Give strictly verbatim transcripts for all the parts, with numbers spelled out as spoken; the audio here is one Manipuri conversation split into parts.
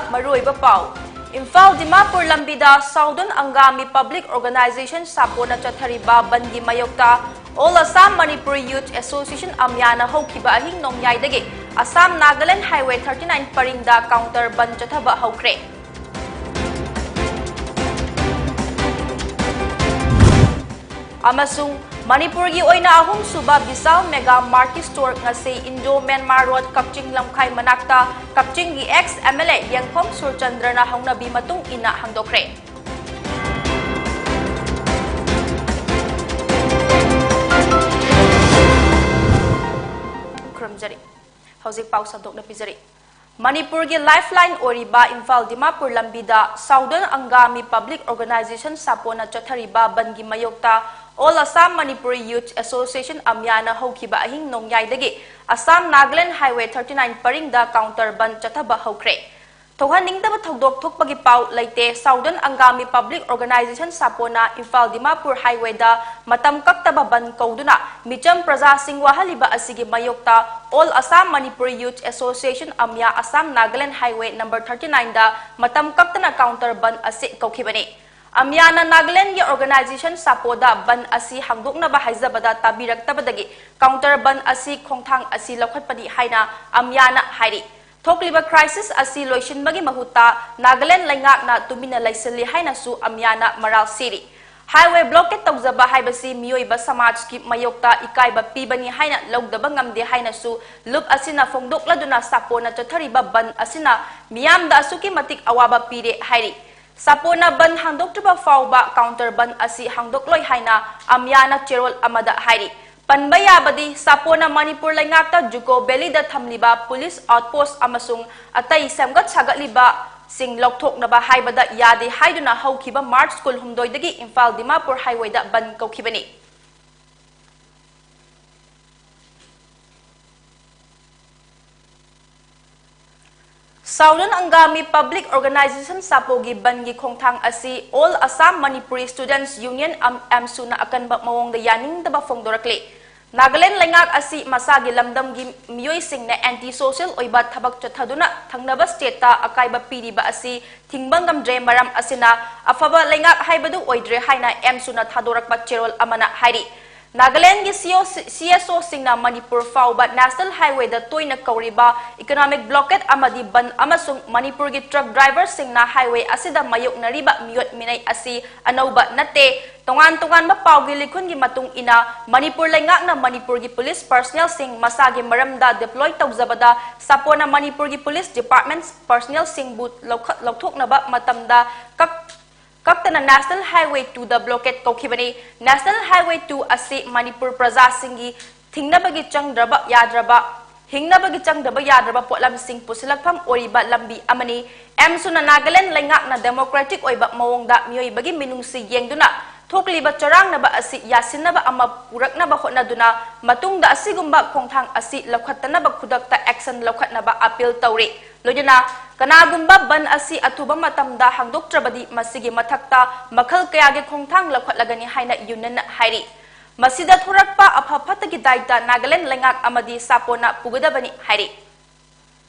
ꯃꯔꯨꯑꯣꯏꯕ ꯄꯥꯎ꯫ ꯏꯝꯐꯥꯜ ꯗꯤꯃꯥꯄꯨꯔ ꯂꯝꯕꯤꯗ Southern Angami Public Organization ꯁꯥꯄꯣꯅ ꯆꯠꯊꯔꯤꯕ ꯕꯟꯒꯤ ꯃꯥꯌꯣꯛꯇ All Assam Manipuri Youth Association ꯑꯃꯌꯥꯅ ꯍꯧꯈꯤꯕ ꯑꯍꯤꯡ ꯅꯣꯡꯌꯥꯏꯗꯒꯤ Assam Nagaland Highway thirty nine ꯄꯔꯤꯡꯗ counter ꯕꯟ ꯆꯠꯊꯕ ꯍꯧꯈ꯭ꯔꯦ꯫ ꯑꯃꯁꯨꯡ ꯃꯅꯤꯄꯨꯔꯒꯤ ꯑꯣꯏꯅ ꯑꯍꯨꯝꯁꯨꯕ ꯕꯤꯁꯥꯜ Mega Market Store ꯉꯁꯤ Indo Myanmar Road ꯀꯛꯆꯤꯡ ꯂꯝꯈꯥꯏ ꯃꯅꯥꯛꯇ ꯀꯛꯆꯤꯡꯒꯤ ex MLA ꯌꯦꯡꯐꯝ ꯁꯨꯔꯆꯟꯗ꯭ꯔꯅ ꯍꯧꯅꯕꯤ ꯃꯇꯨꯡ ꯏꯟꯅ ꯍꯥꯡꯗꯣꯛꯈ꯭ꯔꯦ꯫ ꯈꯨꯔꯨꯝꯖꯔꯤ꯫ ꯍꯧꯖꯤꯛ ꯄꯥꯎ ꯁꯟꯗꯣꯛꯅ ꯄꯤꯖꯔꯤ꯫ ꯃꯅꯤꯄꯨꯔꯒꯤ lifeline ꯑꯣꯏꯔꯤꯕ ꯏꯝꯐꯥꯜ ꯗꯤꯃꯥꯄꯨꯔ ꯂꯝꯕꯤꯗ Southern Angami Public Organization ꯁꯥꯄꯣꯅ ꯆꯠꯊꯔꯤꯕ ꯕꯟꯒꯤ ꯃꯥꯌꯣꯛꯇ All Assam Manipuri Youth Association ꯑꯃꯌꯥꯅ ꯍꯧꯈꯤꯕ ꯑꯍꯤꯡ ꯅꯣꯡꯌꯥꯏꯗꯒꯤ Assam Nagaland Highway thirty nine ꯄꯔꯤꯡꯗ counter ꯕꯟ ꯆꯠꯊꯕ ꯍꯧꯈ꯭ꯔꯦ꯫ ꯊꯣꯛꯍꯟꯅꯤꯡꯗꯕ ꯊꯧꯗꯣꯛ ꯊꯣꯛꯄꯒꯤ ꯄꯥꯎ ꯂꯩꯇꯦ꯫ Southern Angami Public Organization ꯁꯥꯄꯣꯅ Imphal Dimapur highwayꯗ ꯃꯇꯝ ꯀꯛꯇꯕ ꯕꯟ ꯀꯧꯗꯨꯅ ꯃꯤꯆꯝ ꯄ꯭ꯔꯖꯥꯁꯤꯡ ꯋꯥꯍꯜꯂꯤꯕ ꯑꯁꯤꯒꯤ ꯃꯥꯌꯣꯛꯇ All Assam Manipuri Youth Association ꯑꯃꯌꯥ Assam Nagaland Highway number thirty nineꯗ ꯃꯇꯝ ꯀꯛꯇꯅ counter ꯕꯟ ꯑꯁꯤ ꯀꯧꯈꯤꯕꯅꯤ꯫ ꯑꯃꯌꯥꯅ ꯅꯥꯒꯥꯂꯦꯟꯒꯤ organization ꯁꯥꯄꯣꯗ ꯕꯟ ꯑꯁꯤ ꯍꯥꯡꯗꯣꯛꯅꯕ ꯍꯥꯏꯖꯕꯗ ꯇꯥꯕꯤꯔꯛꯇꯕꯗꯒꯤ counter ꯕꯟ ꯑꯁꯤ ꯈꯣꯡꯊꯥꯡ ꯑꯁꯤ ꯂꯧꯈꯠꯄꯅꯤ ꯍꯥꯏꯅ ꯑꯃꯌꯥꯅ ꯍꯥꯏꯔꯤ꯫ ꯊꯣꯛꯂꯤꯕ crisis ꯑꯁꯤ ꯂꯣꯏꯁꯤꯟꯕꯒꯤ ꯃꯍꯨꯠꯇ ꯅꯥꯒꯥꯂꯦꯟ ꯂꯩꯉꯥꯛꯅ ꯇꯨꯃꯤꯟꯅ ꯂꯩꯁꯤꯜꯂꯤ ꯍꯥꯏꯅꯁꯨ ꯑꯃꯌꯥꯅ ꯃꯔꯥꯜ ꯁꯤꯔꯤ꯫ Highway blockade ꯇꯧꯖꯕ ꯍꯥꯏꯕꯁꯤ ꯃꯤꯑꯣꯏꯕ ꯁꯃꯥꯖꯀꯤ ꯃꯥꯌꯣꯛꯇ ꯏꯀꯥꯏꯕ ꯄꯤꯕꯅꯤ ꯍꯥꯏꯅ ꯂꯧꯗꯕ ꯉꯝꯗꯦ ꯍꯥꯏꯅꯁꯨ ꯂꯨꯞ ꯑꯁꯤꯅ ꯐꯣꯡꯗꯣꯛꯂꯗꯨꯅ ꯁꯥꯄꯣꯅ ꯆꯠꯊꯔꯤꯕ ꯕꯟ ꯑꯁꯤꯅ ꯃꯤꯌꯥꯝꯗ ꯑꯁꯨꯛꯀꯤ ꯃꯇꯤꯛ ꯑꯋꯥꯕ ꯄꯤꯔꯦ ꯍꯥꯏꯔꯤ꯫ ꯁꯥꯄꯣꯅ ꯕꯟ ꯍꯥꯡꯗꯣꯛꯇ꯭ꯔꯤꯕ ꯐꯥꯎꯕ counter ꯕꯟ ꯑꯁꯤ ꯍꯥꯡꯗꯣꯛꯂꯣꯏ ꯍꯥꯏꯅ ꯑꯃꯌꯥꯅ ꯆꯦꯔꯣꯜ ꯑꯃꯗ ꯍꯥꯏꯔꯤ꯫ ꯄꯟꯕ ꯌꯥꯕꯗꯤ, ꯁꯥꯄꯣꯅ ꯃꯅꯤꯄꯨꯔ ꯂꯩꯉꯥꯛꯇ ꯖꯨꯀꯣ ꯚꯦꯂꯤꯗ ꯊꯝꯂꯤꯕ police outpost ꯑꯃꯁꯨꯡ ꯑꯇꯩ ꯁꯦꯝꯒꯠ ꯁꯥꯒꯠꯂꯤꯕꯁꯤꯡ ꯂꯧꯊꯣꯛꯅꯕ ꯍꯥꯏꯕꯗ ꯌꯥꯗꯦ ꯍꯥꯏꯗꯨꯅ ꯍꯧꯈꯤꯕ March ꯀꯨꯟꯍꯨꯝꯗꯣꯏꯗꯒꯤ ꯏꯝꯐꯥꯜ ꯗꯤꯃꯥꯄꯨꯔ highwayꯗ ꯕꯟ ꯀꯧꯈꯤꯕꯅꯤ꯫ Southern Angami Public Organization ꯁꯥꯄꯣꯒꯤ ꯕꯟꯒꯤ ꯈꯣꯡꯊꯥꯡ ꯑꯁꯤ All Assam Manipuri Students Union ꯑꯝ-, ꯑꯦꯝꯁꯨꯅ ꯑꯀꯟꯕ ꯃꯑꯣꯡꯗ ꯌꯥꯅꯤꯡꯗꯕ ꯐꯣꯡꯗꯣꯔꯛꯂꯤ꯫ ꯅꯥꯒꯥꯂꯦꯟ ꯂꯩꯉꯥꯛ ꯑꯁꯤ ꯃꯁꯥꯒꯤ ꯂꯝꯗꯝꯒꯤ ꯃꯤꯑꯣꯏꯁꯤꯡꯅ anti-social ꯑꯣꯏꯕ ꯊꯕꯛ ꯆꯠꯊꯗꯨꯅ ꯊꯪꯅꯕ stateꯇ ꯑꯀꯥꯏꯕ ꯄꯤꯔꯤꯕ ꯑꯁꯤ ꯊꯤꯡꯕ ꯉꯝꯗ꯭ꯔꯦ꯫ ꯃꯔꯝ ꯑꯁꯤꯅ ꯑꯐꯕ ꯂꯩꯉꯥꯛ ꯍꯥꯏꯕꯗꯨ ꯑꯣꯏꯗ꯭ꯔꯦ ꯍꯥꯏꯅ ꯑꯦꯝꯁꯨꯅ ꯊꯥꯗꯣꯔꯛꯄ ꯆꯦꯔꯣꯜ ꯑꯃꯅ ꯍꯥꯏꯔꯤ꯫ ꯅꯥꯒꯥꯂꯦꯟꯒꯤ ꯁꯤꯑꯣ-, ꯁꯤꯑꯦꯁꯑꯣꯁꯤꯡꯅ ꯃꯅꯤꯄꯨꯔ ꯐꯥꯎꯕ national highwayꯗ ꯇꯣꯏꯅ ꯀꯧꯔꯤꯕ economic blockade ꯑꯃꯗꯤ ꯕꯟ ꯑꯃꯁꯨꯡ ꯃꯅꯤꯄꯨꯔꯒꯤ truck driverꯁꯤꯡꯅ highway ꯑꯁꯤꯗ ꯃꯥꯌꯣꯛꯅꯔꯤꯕ ꯃꯤꯑꯣꯠ ꯃꯤꯅꯩ ꯑꯁꯤ ꯑꯅꯧꯕ ꯅꯠꯇꯦ꯫ ꯇꯣꯉꯥꯟ ꯇꯣꯉꯥꯟꯕ ꯄꯥꯎꯒꯤ ꯂꯤꯈꯨꯟꯒꯤ ꯃꯇꯨꯡ ꯏꯟꯅ, ꯃꯅꯤꯄꯨꯔ ꯂꯩꯉꯥꯛꯅ ꯃꯅꯤꯄꯨꯔꯒꯤ police personnelꯁꯤꯡ ꯃꯁꯥꯒꯤ ꯃꯔꯝꯗ deploy ꯇꯧꯖꯕꯗ ꯁꯥꯄꯣꯟꯅ ꯃꯅꯤꯄꯨꯔꯒꯤ police department personnelꯁꯤꯡꯕꯨ ꯂꯧꯈꯠ-, ꯂꯧꯊꯣꯛꯅꯕ ꯃꯇꯝꯗ ꯀꯛ-, ꯀꯛꯇꯅ National Highway twoꯗ blockade ꯀꯧꯈꯤꯕꯅꯤ꯫ National Highway two ꯑꯁꯤ ꯃꯅꯤꯄꯨꯔ ꯄ꯭ꯔꯖꯥꯁꯤꯡꯒꯤ ꯊꯤꯡꯅꯕꯒꯤ ꯆꯪꯗ꯭ꯔꯕ ꯌꯥꯗ꯭ꯔꯕ, ꯍꯤꯡꯅꯕꯒꯤ ꯆꯪꯗꯕ ꯌꯥꯗ꯭ꯔꯕ ꯄꯣꯠꯂꯝꯁꯤꯡ ꯄꯨꯁꯤꯜꯂꯛꯐꯝ ꯑꯣꯏꯔꯤꯕ ꯂꯝꯕꯤ ꯑꯃꯅꯤ꯫ ꯑꯦꯝꯁꯨꯅ ꯅꯥꯒꯥꯂꯦꯟ ꯂꯩꯉꯥꯛꯅ democratic ꯑꯣꯏꯕ ꯃꯑꯣꯡꯗ ꯃꯤꯑꯣꯏꯕꯒꯤ ꯃꯤꯅꯨꯡꯁꯤ ꯌꯦꯡꯗꯨꯅ ꯊꯣꯛꯂꯤꯕ ꯆꯔꯥꯡꯅꯕ ꯑꯁꯤ ꯌꯥꯁꯤꯟꯅꯕ ꯑꯃ ꯄꯨꯔꯛꯅꯕ ꯍꯣꯠꯅꯗꯨꯅ ꯃꯇꯨꯡꯗ ꯑꯁꯤꯒꯨꯝꯕ ꯈꯣꯡꯊꯥꯡ ꯑꯁꯤ ꯂꯧꯈꯠꯇꯅꯕ ꯈꯨꯗꯛꯇ action ꯂꯧꯈꯠꯅꯕ appeal ꯇꯧꯔꯤ꯫ ꯂꯣꯏꯅꯅ ꯀꯅꯥꯒꯨꯝꯕ ꯕꯟ ꯑꯁꯤ ꯑꯊꯨꯕ ꯃꯇꯝꯗ ꯍꯥꯡꯗꯣꯛꯇ꯭ꯔꯕꯗꯤ ꯃꯁꯤꯒꯤ ꯃꯊꯛꯇ ꯃꯈꯜ ꯀꯌꯥꯒꯤ ꯈꯣꯡꯊꯥꯡ ꯂꯧꯈꯠꯂꯒꯅꯤ ꯍꯥꯏꯅ unionꯅ ꯍꯥꯏꯔꯤ꯫ ꯃꯁꯤꯗ ꯊꯣꯔꯛꯄ ꯑꯐ ꯐꯠꯇꯒꯤ ꯗꯥꯏꯇ ꯅꯥꯒꯥꯂꯦꯟ ꯂꯩꯉꯥꯛ ꯑꯃꯗꯤ ꯁꯥꯄꯣꯟꯅ ꯄꯨꯒꯗꯕꯅꯤ ꯍꯥꯏꯔꯤ꯫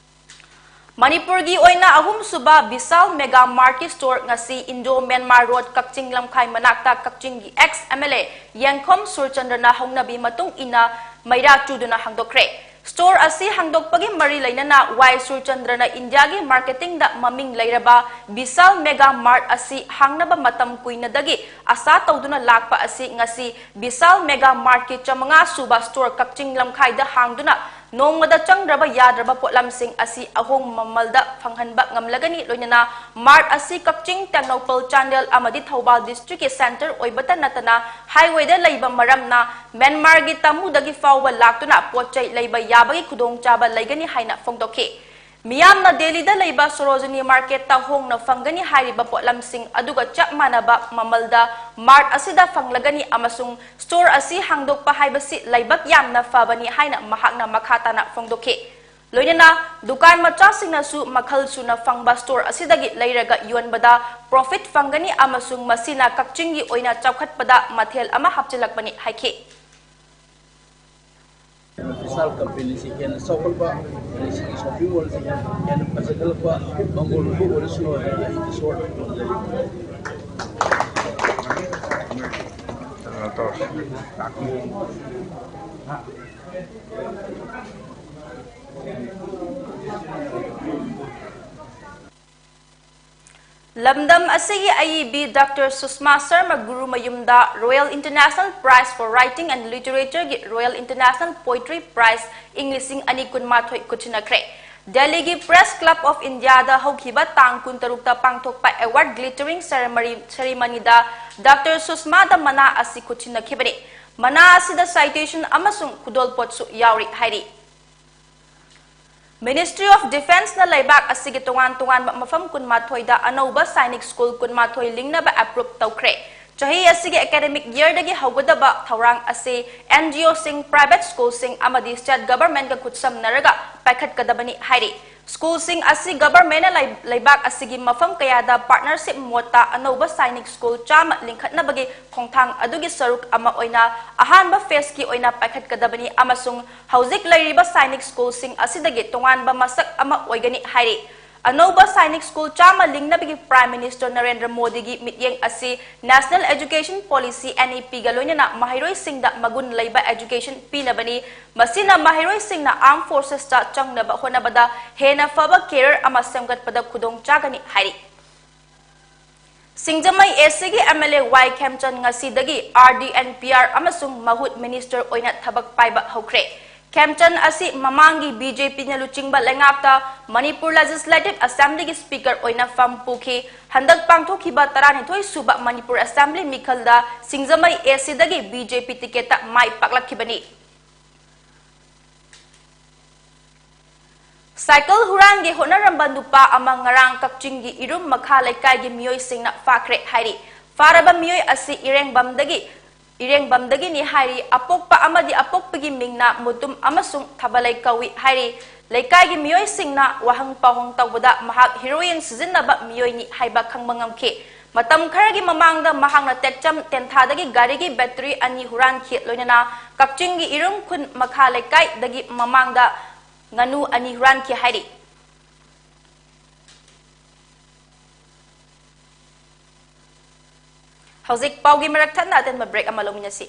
ꯃꯅꯤꯄꯨꯔꯒꯤ ꯑꯣꯏꯅ ꯑꯍꯨꯝꯁꯨꯕ ꯕꯤꯁꯥꯜ mega martꯀꯤ store ꯉꯁꯤ Indo Myanmar road ꯀꯛꯆꯤꯡ ꯂꯝꯈꯥꯏ ꯃꯅꯥꯛꯇ ꯀꯛꯆꯤꯡꯒꯤ ex MLA ꯌꯦꯡꯈꯣꯝ ꯁꯨꯔꯆꯟꯗ꯭ꯔꯅ ꯍꯧꯅꯕꯤ ꯃꯇꯨꯡ ꯏꯟꯅ ꯃꯩꯔꯥ ꯆꯨꯗꯨꯅ ꯍꯥꯡꯗꯣꯛꯈ꯭ꯔꯦ꯫ Store ꯑꯁꯤ ꯍꯥꯡꯗꯣꯛꯄꯒꯤ ꯃꯔꯤ ꯂꯩꯅꯅ ꯋꯥꯏ ꯁꯨꯔꯆꯟꯗ꯭ꯔꯅ ꯏꯟꯗꯤꯌꯥꯒꯤ marketingꯗ ꯃꯃꯤꯡ ꯂꯩꯔꯕ ꯕꯤꯁꯥꯜ mega mart ꯑꯁꯤ ꯍꯥꯡꯅꯕ ꯃꯇꯝ ꯀꯨꯏꯅꯗꯒꯤ ꯑꯁꯥ ꯇꯧꯗꯨꯅ ꯂꯥꯛꯄ ꯑꯁꯤ ꯉꯁꯤ ꯕꯤꯁꯥꯜ mega martꯀꯤ ꯆꯥꯃꯉꯥ ꯁꯨꯕ store ꯀꯛꯆꯤꯡ ꯂꯝꯈꯥꯏꯗ ꯍꯥꯡꯗꯨꯅ ꯅꯣꯡꯃꯗ ꯆꯪꯗ꯭ꯔꯕ ꯌꯥꯗ꯭ꯔꯕ ꯄꯣꯠꯂꯝꯁꯤꯡ ꯑꯁꯤ ꯑꯍꯣꯡꯕ ꯃꯃꯜꯗ ꯐꯪꯍꯟꯕ ꯉꯝꯂꯒꯅꯤ꯫ ꯂꯣꯏꯅꯅ mart ꯑꯁꯤ ꯀꯛꯆꯤꯡ, ꯇꯦꯡꯅꯧꯄꯜ, ꯆꯥꯟꯗꯦꯜ ꯑꯃꯗꯤ ꯊꯧꯕꯥꯜ districtꯀꯤ centre ꯑꯣꯏꯕꯇ ꯅꯠꯇꯅ highwayꯗ ꯂꯩꯕ ꯃꯔꯝꯅ ꯃ꯭ꯌꯥꯟꯃꯥꯔꯒꯤ ꯇꯥꯃꯨꯗꯒꯤ ꯐꯥꯎꯕ ꯂꯥꯛꯇꯨꯅ ꯄꯣꯠ ꯆꯩ ꯂꯩꯕ ꯌꯥꯕꯒꯤ ꯈꯨꯗꯣꯡꯆꯥꯕ ꯂꯩꯒꯅꯤ ꯍꯥꯏꯅ ꯐꯣꯡꯗꯣꯛꯈꯤ꯫ ꯃꯤꯌꯥꯝꯅ ꯗꯦꯜꯂꯤꯗ ꯂꯩꯕ ꯁꯣꯔꯣꯖꯤꯅꯤ marketꯇ ꯍꯣꯡꯅ ꯐꯪꯒꯅꯤ ꯍꯥꯏꯔꯤꯕ ꯄꯣꯠꯂꯝꯁꯤꯡ ꯑꯗꯨꯒ ꯆꯞ ꯃꯥꯟꯅꯕ ꯃꯃꯜꯗ mart ꯑꯁꯤꯗ ꯐꯪꯂꯒꯅꯤ ꯑꯃꯁꯨꯡ store ꯑꯁꯤ ꯍꯥꯡꯗꯣꯛꯄ ꯍꯥꯏꯕꯁꯤ ꯂꯥꯏꯕꯛ ꯌꯥꯝꯅ ꯐꯕꯅꯤ ꯍꯥꯏꯅ ꯃꯍꯥꯛꯅ ꯃꯈꯥ ꯇꯥꯅ ꯐꯣꯡꯗꯣꯛꯈꯤ꯫ ꯂꯣꯏꯅꯅ ꯗꯨꯀꯥꯟ ꯃꯆꯥꯁꯤꯡꯅꯁꯨ ꯃꯈꯜ ꯁꯨꯅ ꯐꯪꯕ store ꯑꯁꯤꯗꯒꯤ ꯂꯩꯔꯒ ꯌꯣꯟꯕꯗ profit ꯐꯪꯒꯅꯤ ꯑꯃꯁꯨꯡ ꯃꯁꯤꯅ ꯀꯛꯆꯤꯡꯒꯤ ꯑꯣꯏꯅ ꯆꯥꯎꯈꯠꯄꯗ ꯃꯊꯦꯜ ꯑꯃ ꯍꯥꯞꯆꯤꯜꯂꯛꯄꯅꯤ ꯍꯥꯏꯈꯤ꯫ ꯁꯦꯜꯐ ꯀꯝꯄꯦꯅꯤꯁꯤ ꯍꯦꯟꯅ ꯆꯥꯎꯈꯠꯄ, ꯑꯗꯩ ꯁꯤꯒꯤ ꯁꯣꯞꯄꯤꯡ ꯃꯣꯜꯁꯤ ꯍꯦꯟꯅ ꯐꯖꯈꯠꯂꯛꯄ ꯃꯪꯒꯣꯜ ꯑꯃ ꯑꯣꯏꯔꯁꯅꯨ ꯍꯥꯏꯅ ꯑꯩ ꯏꯁꯣꯔ ꯈꯨꯔꯨꯝꯖꯔꯤ꯫ ꯂꯝꯗꯝ ꯑꯁꯤꯒꯤ ꯑꯏꯕꯤ ꯗꯥꯛꯇꯔ ꯁꯨꯁꯃꯥ ꯁꯔꯃ ꯒꯨꯔꯨ ꯃꯌꯨꯝꯗ Royal International Prize for Writing and Literature ꯒꯤ Royal International Poetry Prize ꯏꯪ ꯂꯤꯁꯤꯡ ꯑꯅꯤ ꯀꯨꯟꯃꯥꯊꯣꯏ ꯈꯨꯠꯁꯤꯟꯅꯈ꯭ꯔꯦ꯫ ꯗꯦꯜꯂꯤꯒꯤ Press Club of India ꯗ ꯍꯧꯈꯤꯕ ꯇꯥꯡ ꯀꯨꯟꯇꯔꯨꯛꯇ ꯄꯥꯡꯊꯣꯛꯄ award glittering ceremony, ceremony ꯗ ꯗꯥꯛꯇꯔ ꯁꯨꯁꯃꯥꯗ ꯃꯅꯥ ꯑꯁꯤ ꯈꯨꯠꯁꯤꯟꯅꯈꯤꯕꯅꯤ꯫ ꯃꯅꯥ ꯑꯁꯤꯗ citation ꯑꯃꯁꯨꯡ ꯈꯨꯗꯣꯜꯄꯣꯠꯁꯨ ꯌꯥꯎꯔꯤ ꯍꯥꯏꯔꯤ꯫ Ministry of Defence ꯅ ꯂꯩꯕꯥꯛ ꯑꯁꯤꯒꯤ ꯇꯣꯉꯥꯟ ꯇꯣꯉꯥꯟꯕ ꯃꯐꯝ ꯀꯨꯟꯃꯥꯊꯣꯏꯗ ꯑꯅꯧꯕ ꯁꯥꯏꯅꯤꯛ ꯁ꯭ꯀꯨꯜ ꯀꯨꯟꯃꯥꯊꯣꯏ ꯂꯤꯡꯅꯕ approve ꯇꯧꯈ꯭ꯔꯦ꯫ ꯆꯍꯤ ꯑꯁꯤꯒꯤ academic year ꯗꯒꯤ ꯍꯧꯒꯗꯕ ꯊꯧꯔꯥꯡ ꯑꯁꯤ N G O ꯁꯤꯡ, private school ꯁꯤꯡ ꯑꯃꯗꯤ state government ꯀ ꯈꯨꯠꯁꯝꯅꯔꯒ ꯄꯥꯏꯈꯠꯀꯗꯕꯅꯤ ꯍꯥꯏꯔꯤ꯫ ꯁ꯭ꯀꯨꯜꯁꯤꯡ ꯑꯁꯤ government ꯅ ꯂꯩ-, ꯂꯩꯕꯥꯛ ꯑꯁꯤꯒꯤ ꯃꯐꯝ ꯀꯌꯥꯗ partnership mode ꯇ ꯑꯅꯧꯕ ꯁꯥꯏꯅꯤꯛ ꯁ꯭ꯀꯨꯜ ꯆꯥꯝꯃ ꯂꯤꯡꯈꯠꯅꯕꯒꯤ ꯈꯣꯡꯊꯥꯡ ꯑꯗꯨꯒꯤ ꯁꯔꯨꯛ ꯑꯃ ꯑꯣꯏꯅ ꯑꯍꯥꯟꯕ phase ꯀꯤ ꯑꯣꯏꯅ ꯄꯥꯏꯈꯠꯀꯗꯕꯅꯤ ꯑꯃꯁꯨꯡ ꯍꯧꯖꯤꯛ ꯂꯩꯔꯤꯕ ꯁꯥꯏꯅꯤꯛ ꯁ꯭ꯀꯨꯜꯁꯤꯡ ꯑꯁꯤꯗꯒꯤ ꯇꯣꯉꯥꯟꯕ ꯃꯁꯛ ꯑꯃ ꯑꯣꯏꯒꯅꯤ ꯍꯥꯏꯔꯤ꯫ ꯑꯅꯧꯕ ꯁꯥꯏꯅꯤꯛ ꯁ꯭ꯀꯨꯜ ꯆꯥꯝꯃ ꯂꯤꯡꯅꯕꯒꯤ Prime Minister ꯅꯔꯦꯟꯗ꯭ꯔ ꯃꯣꯗꯤꯒꯤ ꯃꯤꯠꯌꯦꯡ ꯑꯁꯤ National Education Policy, N E P ꯒ ꯂꯣꯏꯅꯅ ꯃꯍꯩꯔꯣꯏꯁꯤꯡꯗ ꯃꯒꯨꯟ ꯂꯩꯕ education ꯄꯤꯅꯕꯅꯤ꯫ ꯃꯁꯤꯅ ꯃꯍꯩꯔꯣꯏꯁꯤꯡꯅ Armed Forces ꯇ ꯆꯪꯅꯕ ꯍꯣꯠꯅꯕꯗ ꯍꯦꯟꯅ ꯐꯕ career ꯑꯃ ꯁꯦꯝꯒꯠꯄꯗ ꯈꯨꯗꯣꯡ ꯆꯥꯒꯅꯤ ꯍꯥꯏꯔꯤ꯫ ꯁꯤꯡꯖꯃꯩ A C ꯒꯤ M L A Y ꯈꯦꯝꯆꯟ ꯉꯁꯤꯗꯒꯤ R D and P R ꯑꯃꯁꯨꯡ ꯃꯍꯨꯠ minister ꯑꯣꯏꯅ ꯊꯕꯛ ꯄꯥꯏꯕ ꯍꯧꯈ꯭ꯔꯦ꯫ ꯈꯦꯝꯆꯟ ꯑꯁꯤ ꯃꯃꯥꯡꯒꯤ B J P ꯅ ꯂꯨꯆꯤꯡꯕ ꯂꯩꯉꯥꯛꯇ ꯃꯅꯤꯄꯨꯔ Legislative Assembly ꯒꯤ speaker ꯑꯣꯏꯅ ꯐꯝ ꯄꯨꯈꯤ꯫ ꯍꯟꯗꯛ ꯄꯥꯡꯊꯣꯛꯈꯤꯕ ꯇꯔꯥꯅꯤꯊꯣꯏ ꯁꯨꯕ Manipur Assembly ꯃꯤꯈꯜꯗ Singjamei A C ꯗꯒꯤ B J P ticket ꯇ ꯃꯥꯏ ꯄꯥꯛꯂꯛꯈꯤꯕꯅꯤ꯫ ꯁꯥꯏꯀꯜ ꯍꯨꯔꯥꯟꯒꯦ ꯍꯣꯠꯅꯔꯝꯕ ꯅꯨꯄꯥ ꯑꯃ ꯉꯔꯥꯡ ꯀꯛꯆꯤꯡꯒꯤ ꯏꯔꯨꯝ ꯃꯈꯥ ꯂꯩꯀꯥꯏꯒꯤ ꯃꯤꯑꯣꯏꯁꯤꯡꯅ ꯐꯥꯈ꯭ꯔꯦ ꯍꯥꯏꯔꯤ꯫ ꯐꯥꯔꯕ ꯃꯤꯑꯣꯏ ꯑꯁꯤ ꯏꯔꯦꯡꯕꯝꯗꯒꯤ, ꯏꯔꯦꯡꯕꯝꯗꯒꯤꯅꯤ ꯍꯥꯏꯔꯤ꯫ ꯑꯄꯣꯛꯄ ꯑꯃꯗꯤ ꯑꯄꯣꯛꯄꯒꯤ ꯃꯤꯡꯅ ꯃꯨꯇꯨꯝ ꯑꯃꯁꯨꯡ ꯊꯕꯂꯩ ꯀꯧꯏ ꯍꯥꯏꯔꯤ꯫ ꯂꯩꯀꯥꯏꯒꯤ ꯃꯤꯑꯣꯏꯁꯤꯡꯅ ꯋꯥꯍꯪ ꯄꯥꯎꯍꯪ ꯇꯧꯕꯗ ꯃꯍꯥꯛ heroin ꯁꯤꯖꯤꯟꯅꯕ ꯃꯤꯑꯣꯏꯅꯤ ꯍꯥꯏꯕ ꯈꯪꯕ ꯉꯝꯈꯤ꯫ ꯃꯇꯝ ꯈꯔꯒꯤ ꯃꯃꯥꯡꯗ ꯃꯍꯥꯛꯅ ꯇꯦꯛꯆꯝ ꯇꯦꯟꯊꯥꯗꯒꯤ ꯒꯥꯔꯤꯒꯤ ꯕꯦꯇꯔꯤ ꯑꯅꯤ ꯍꯨꯔꯥꯟꯈꯤ, ꯂꯣꯏꯅꯅ ꯀꯛꯆꯤꯡꯒꯤ ꯏꯔꯨꯝ ꯈꯨꯟ ꯃꯈꯥ ꯂꯩꯀꯥꯏꯗꯒꯤ ꯃꯃꯥꯡꯗ ꯉꯥꯅꯨ ꯑꯅꯤ ꯍꯨꯔꯥꯟꯈꯤ ꯍꯥꯏꯔꯤ꯫ ꯍꯧꯖꯤꯛ ꯄꯥꯎꯒꯤ ꯃꯔꯛ ꯊꯠꯅ ꯑꯇꯦꯟꯕ ꯕ꯭ꯔꯦꯛ ꯑꯃ ꯂꯧꯃꯤꯟꯅꯁꯤ꯫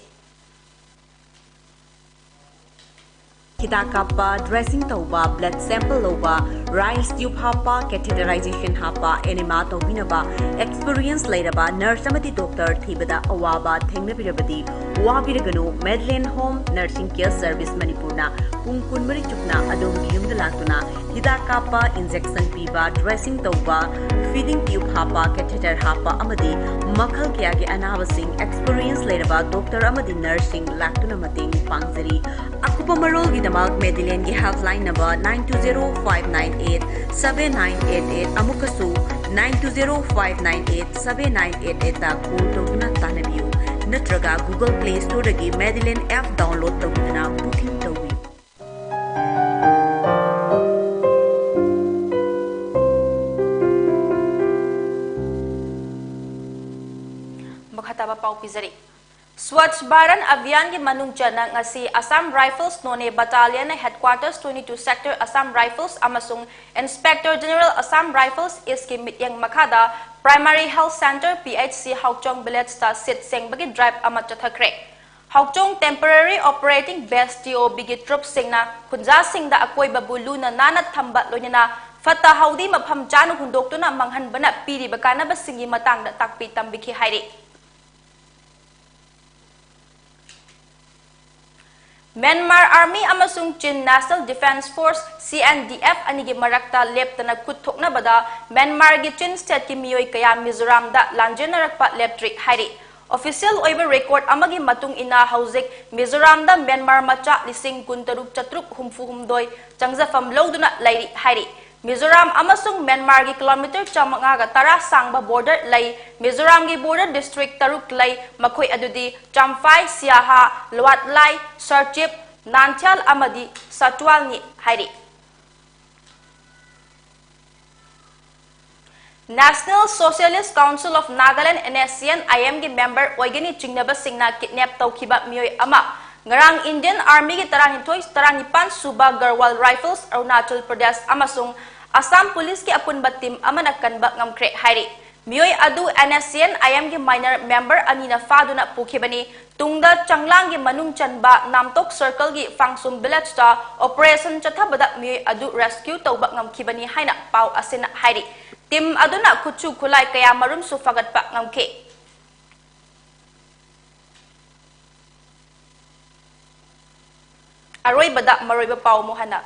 ꯍꯤꯗꯥꯛ ꯀꯥꯞꯄ, ꯗ꯭ꯔꯦꯁꯤꯡ ꯇꯧꯕ, ꯕ꯭ꯂꯗ ꯁꯦꯝꯄꯜ ꯂꯧꯕ, ꯔꯥꯏꯁ ꯇ꯭ꯌꯨꯕ ꯍꯥꯞꯄ, ꯀꯦꯊꯦꯇꯔꯥꯏꯖꯦꯁꯟ ꯍꯥꯞꯄ, ꯑꯦꯅꯦꯃꯥ ꯇꯧꯕꯤꯅꯕ ꯑꯦꯛꯁꯄꯤꯔꯤꯌꯦꯟꯁ ꯂꯩꯔꯕ ꯅꯔꯁ ꯑꯃꯗꯤ ꯗꯣꯛꯇꯔ ꯊꯤꯕꯗ ꯑꯋꯥꯕ ꯊꯦꯡꯅꯕꯤꯔꯕꯗꯤ ꯋꯥꯕꯤꯔꯒꯅꯨ꯫ ꯃꯦꯗꯂꯦꯟ ꯍꯣꯝ ꯅꯔꯁꯤꯡ ꯀꯦꯌꯔ ꯁꯔꯚꯤꯁ ꯃꯅꯤꯄꯨꯔꯅ ꯄꯨꯡ ꯀꯨꯟꯃꯔꯤ ꯆꯨꯞꯅ ꯑꯗꯣꯝꯒꯤ ꯌꯨꯝꯗ ꯂꯥꯛꯇꯨꯅ ꯍꯤꯗꯥꯛ ꯀꯥꯞꯄ, ꯏꯟꯖꯦꯛꯁꯟ ꯄꯤꯕ, ꯗ꯭ꯔꯦꯁꯤꯡ ꯇꯧꯕ, ꯐꯤꯗꯤꯡ ꯇ꯭ꯌꯨꯕ ꯍꯥꯞꯄ, ꯀꯦꯊꯦꯇꯔ ꯍꯥꯞꯄ ꯑꯃꯗꯤ ꯃꯈꯜ ꯀꯌꯥꯒꯤ ꯑꯅꯥꯕꯁꯤꯡ ꯑꯦꯛꯁꯄꯤꯔꯤꯌꯦꯟꯁ ꯂꯩꯔꯕ ꯗꯣꯛꯇꯔ ꯑꯃꯗꯤ ꯅꯔꯁꯁꯤꯡ ꯂꯥꯛꯇꯨꯅ ꯃꯇꯦꯡ ꯄꯥꯡꯖꯔꯤ꯫ ꯑꯀꯨꯞꯄ ꯃꯔꯣꯜꯒꯤꯗꯃꯛ ꯃꯦꯗꯤꯂꯦꯟꯒꯤ helpline number nine two zero five nine eight seven nine eight eight, ꯑꯃꯨꯛꯀꯁꯨ nine two zero five nine eight seven nine eight eight ꯇ ꯀꯣꯜ ꯇꯧꯗꯨꯅ ꯇꯥꯟꯅꯕꯤꯌꯨ, ꯅꯠꯇ꯭ꯔꯒ Google Play Store ꯗꯒꯤ ꯃꯦꯗꯤꯂꯦꯟ ꯑꯦꯞ ꯗꯥꯎꯟꯂꯣꯗ ꯇꯧꯗꯨꯅ ꯕꯨꯀꯤꯡ ꯇꯧꯕꯤꯌꯨ꯫ ꯃꯈꯥ ꯇꯥꯕ ꯄꯥꯎ ꯄꯤꯖꯔꯤ꯫ ꯁ꯭ꯋꯥꯆ ꯚꯥꯔꯠ ꯑꯚꯤꯌꯥꯟꯒꯤ ꯃꯅꯨꯡ ꯆꯟꯅ ꯉꯁꯤ Assam Rifles Noney Battalion ꯅ Headquarters twenty two Sector Assam Rifles ꯑꯃꯁꯨꯡ Inspector General Assam Rifles East ꯀꯤ ꯃꯤꯠꯌꯦꯡ ꯃꯈꯥꯗ Primary Health Center, P H C, ꯍꯥꯎꯆꯣꯡ village ꯇ ꯁꯤꯠ ꯁꯦꯡꯕꯒꯤ drive ꯑꯃ ꯆꯠꯊꯈ꯭ꯔꯦ꯫ ꯍꯥꯎꯆꯣꯡ Temporary Operating Base, T O B, ꯒꯤ troops ꯁꯤꯡꯅ ꯈꯨꯟꯖꯥꯁꯤꯡꯗ ꯑꯀꯣꯏꯕꯕꯨ ꯂꯨꯅ ꯅꯥꯟꯅ ꯊꯝꯕ, ꯂꯣꯏꯅꯅ ꯐꯠꯇ ꯍꯥꯎꯗꯤ ꯃꯐꯝ ꯆꯥꯅ ꯍꯨꯟꯗꯣꯛꯇꯨꯅ ꯃꯥꯡꯍꯟꯕꯅ ꯄꯤꯔꯤꯕ ꯀꯥꯟꯅꯕꯁꯤꯡꯒꯤ ꯃꯇꯥꯡꯗ ꯇꯥꯛꯄꯤ ꯇꯝꯕꯤꯈꯤ ꯍꯥꯏꯔꯤ꯫ ꯃ꯭ꯌꯥꯟꯃꯥꯔ Army ꯑꯃꯁꯨꯡ Chin National Defence Force, C N D F, ꯑꯅꯤꯒꯤ ꯃꯔꯛꯇ ꯂꯦꯞꯇꯅ ꯈꯨꯠ ꯊꯣꯛꯅꯕꯗ ꯃ꯭ꯌꯥꯟꯃꯥꯔꯒꯤ Chin State ꯀꯤ ꯃꯤꯑꯣꯏ ꯀꯌꯥ ꯃꯤꯖꯣꯔꯥꯝꯗ ꯂꯥꯟꯖꯦꯟꯅꯔꯛꯄ ꯂꯦꯞꯇ꯭ꯔꯤ ꯍꯥꯏꯔꯤ꯫ Official ꯑꯣꯏꯕ record ꯑꯃꯒꯤ ꯃꯇꯨꯡ ꯏꯟꯅ ꯍꯧꯖꯤꯛ ꯃꯤꯖꯣꯔꯥꯝꯗ ꯃ꯭ꯌꯥꯟꯃꯥꯔ ꯃꯆꯥ ꯂꯤꯁꯤꯡ ꯀꯨꯟꯇꯔꯨꯛ ꯆꯥꯇ꯭ꯔꯨꯛ ꯍꯨꯝꯐꯨ ꯍꯨꯝꯗꯣꯏ ꯆꯪꯖꯐꯝ ꯂꯧꯗꯨꯅ ꯂꯩꯔꯤ ꯍꯥꯏꯔꯤ꯫ ꯃꯤꯖꯣꯔꯥꯝ ꯑꯃꯁꯨꯡ ꯃ꯭ꯌꯥꯟꯃꯥꯔꯒꯤ ꯀꯤꯂꯣꯃꯤꯇꯔ ꯆꯥꯃꯉꯥꯒ ꯇꯔꯥ ꯁꯥꯡꯕ border ꯂꯩ꯫ ꯃꯤꯖꯣꯔꯥꯝꯒꯤ border district ꯇꯔꯨꯛ ꯂꯩ, ꯃꯈꯣꯏ ꯑꯗꯨꯗꯤ ꯆꯥꯝꯐꯥꯏ, ꯁꯤꯌꯥꯍꯥ, ꯂꯨꯋꯥꯠꯂꯥꯏ, ꯁꯔꯆꯤꯞ, ꯅꯥꯟꯊꯤꯌꯥꯜ ꯑꯃꯗꯤ ꯁꯥꯇꯨꯋꯥꯜꯅꯤ ꯍꯥꯏꯔꯤ꯫ National Socialist Council of Nagaland, N S C N I M ꯒꯤ member ꯑꯣꯏꯒꯅꯤ ꯆꯤꯡꯅꯕꯁꯤꯡꯅ kidnap ꯇꯧꯈꯤꯕ ꯃꯤꯑꯣꯏ ꯑꯃ ꯉꯔꯥꯡ Indian Army ꯒꯤ ꯇꯔꯥꯅꯤꯊꯣꯏ, ꯇꯔꯥꯅꯤꯄꯥꯟ ꯁꯨꯕ Garhwal Rifles, Arunachal Pradesh ꯑꯃꯁꯨꯡ Assam Police ꯀꯤ ꯑꯄꯨꯟꯕ team ꯑꯃꯅ ꯀꯟꯕ ꯉꯝꯈ꯭ꯔꯦ ꯍꯥꯏꯔꯤ꯫ ꯃꯤꯑꯣꯏ ꯑꯗꯨ N S C N I M ꯒꯤ minor member ꯑꯅꯤꯅ ꯐꯥꯗꯨꯅ ꯄꯨꯈꯤꯕꯅꯤ꯫ ꯇꯨꯡꯗ ꯆꯪꯂꯥꯡꯒꯤ ꯃꯅꯨꯡ ꯆꯟꯕ ꯅꯥꯝꯇꯣꯛ circle ꯒꯤ ꯐꯥꯡꯁꯨꯝ village ꯇ operation ꯆꯠꯊꯕꯗ ꯃꯤꯑꯣꯏ ꯑꯗꯨ rescue ꯇꯧꯕ ꯉꯝꯈꯤꯕꯅꯤ ꯍꯥꯏꯅ ꯄꯥꯎ ꯑꯁꯤꯅ ꯍꯥꯏꯔꯤ꯫ Team ꯑꯗꯨꯅ ꯈꯨꯠꯁꯨ ꯈꯨꯠꯂꯥꯏ ꯀꯌꯥ ꯃꯔꯨꯝꯁꯨ ꯐꯒꯠꯄ ꯉꯝꯈꯤ꯫ ꯑꯔꯣꯏꯕꯗ ꯃꯔꯨꯑꯣꯏꯕ ꯄꯥꯎ ꯑꯃꯨꯛ ꯍꯟꯅ꯫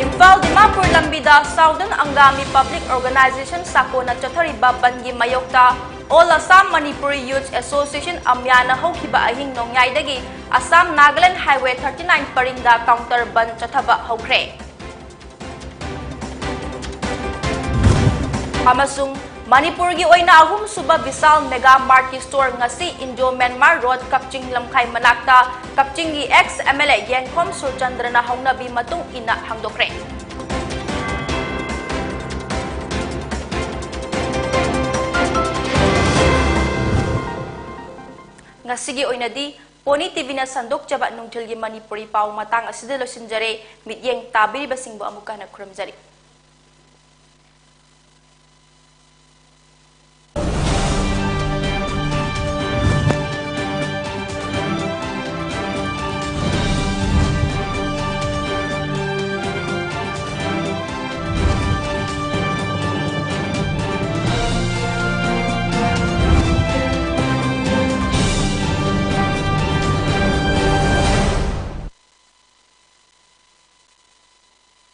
ꯏꯝꯐꯥꯜ ꯗꯤꯃꯥꯄꯨꯔ ꯂꯝꯕꯤꯗ Southern Angami Public Organization ꯁꯥꯀꯣꯅ ꯆꯠꯊꯔꯤꯕ ꯕꯟꯒꯤ ꯃꯥꯌꯣꯛꯇ All Assam Manipuri Youth Association, ꯑꯃꯌꯥꯅ ꯍꯧꯈꯤꯕ ꯑꯍꯤꯡ ꯅꯣꯡꯌꯥꯏꯗꯒꯤ Assam Nagaland Highway thirty nine ꯄꯔꯤꯡꯗ counter ꯕꯟ ꯆꯠꯊꯕ ꯍꯧꯈ꯭ꯔꯦ꯫ ꯑꯃꯁꯨꯡ ꯃꯅꯤꯄꯨꯔꯒꯤ ꯑꯣꯏꯅ ꯑꯍꯨꯝꯁꯨꯕ ꯕꯤꯁꯥꯜ Mega Mart ꯀꯤ store ꯉꯁꯤ Indo Myanmar Road, ꯀꯛꯆꯤꯡ ꯂꯝꯈꯥꯏ ꯃꯅꯥꯛꯇ ꯀꯛꯆꯤꯡꯒꯤ ex M L A ꯌꯦꯡꯈꯣꯝ ꯁꯨꯔꯆꯟꯗ꯭ꯔꯅ ꯍꯧꯅꯕꯤ ꯃꯇꯨꯡ ꯏꯟꯅ ꯍꯥꯡꯗꯣꯛꯈ꯭ꯔꯦ꯫ ꯉꯁꯤꯒꯤ ꯑꯣꯏꯅꯗꯤ Pony T V ꯅ ꯁꯟꯗꯣꯛꯆꯕ ꯅꯨꯡꯊꯤꯜꯒꯤ ꯃꯅꯤꯄꯨꯔꯤ ꯄꯥꯎ ꯃꯇꯥꯡ ꯑꯁꯤꯗ ꯂꯣꯏꯁꯤꯟꯖꯔꯦ꯫ ꯃꯤꯠꯌꯦꯡ ꯇꯥꯕꯤꯔꯤꯕꯁꯤꯡꯕꯨ ꯑꯃꯨꯛꯀ ꯍꯟꯅ ꯈꯨꯔꯨꯝꯖꯔꯤ꯫